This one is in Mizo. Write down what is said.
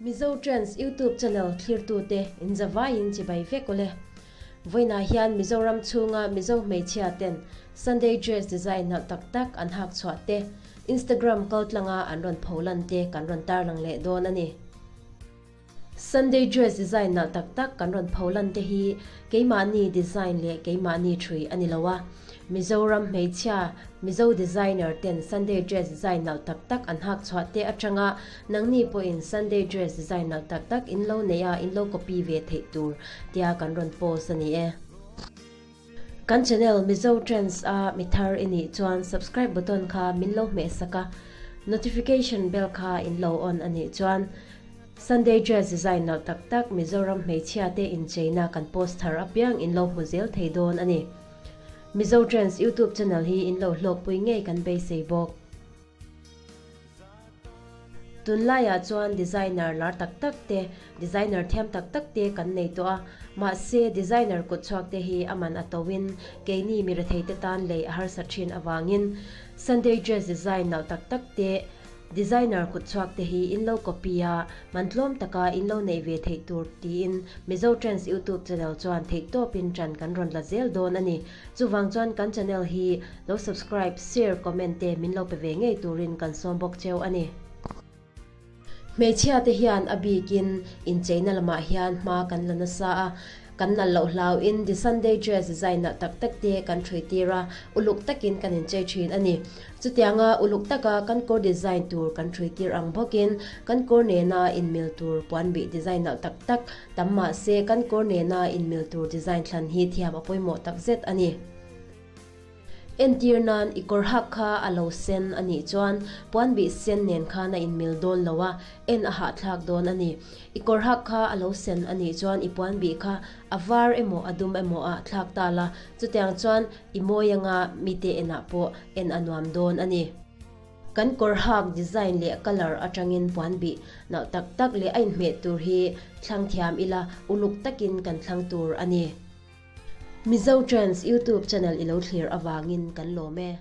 Mizo Trends YouTube channel thlirtute in zavaiin chibai vek awle. Vawiinah hian Mizoram chhunga Mizo hmeichhia ten Sunday dress design nalh tak tak an hak chhuah te, Instagram kaltlanga an rawn pholan te kan rawn tarlang leh dawn a ni. Sunday dress design nalh tak tak kan rawn pholan te hi keimahni design leh keimahni thui a ni lo a. Mizoram hmeichhia Mizo designer ten Sunday dress design nalh tak tak an hak chhuah te atanga nangni pawhin Sunday dress design nalh tak tak in lo neih a in lo copy ve theih tur tia kan rawn post a ni e. Kan channel Mizo Trends a mi thar i nih chuan subscribe button kha min lo hmeh sak a, notification bell kha in lo on a nih chuan Sunday dress design nalh tak tak Mizoram hmeichhia te incheina kan post thar apiang in lo hmu zel thei dawn a ni. Mizo Trends YouTube channel hi in lo hlawkpui ngei kan beisei bawk. Tunlaiah chuan designer lar tak tak te, designer thiam tak tak te kan nei tawh a, mahse designer kutchhuak te hi a man a to in keini mi rethei te tan lei a harsa thin avangin Sunday dress design nalh tak tak te, designer kutchhuak te hi in lo copy a, man tlawm taka in lo neih ve theih tur tiin Mizo Trends YouTube channel chuan theihtawpin ṭan kan rawn la zel dawn a ni. Chuvang chuan kan channel hi lo subscribe, share, comment te min lo pe ve ngei turin kan sawm bawk cheu a ni. Hmeichhia te hian a bikin incheina lamah hian hma kan la nasa a, kan nalh loh hlauin the Sunday dress design nalh tak tak te kan thui tir a, uluk takin kan inchei thin a ni. Chutianga uluk taka kan kawr design tur kan thui tir ang bawkin kan kawr nena inmil tur puanbih design nalh tak tak Tam mahse kan kawr nena inmil tur design thlan hi thiam a pawimawh takzet a ni. Entir nan i kawr hak kha a lo sen a nih chuan puanbih sen nen khan a inmil dawn lo a, en a hahthlak dawn a ni. I kawr hak kha a lo sen a nih chuan i puanbih kha a var emaw a dum emaw ah thlak ta la, chutiang chuan i mawi anga mite enah pawh en a nuam dawn a ni. Kan kawr hak design leh colour atangin puan bih nalh tak tak leh a inhmeh tur hi thlang thiam ila uluk takin kan thlang tur a ni. Mizo Trends YouTube channel i lo thlir avangin kan lawm e.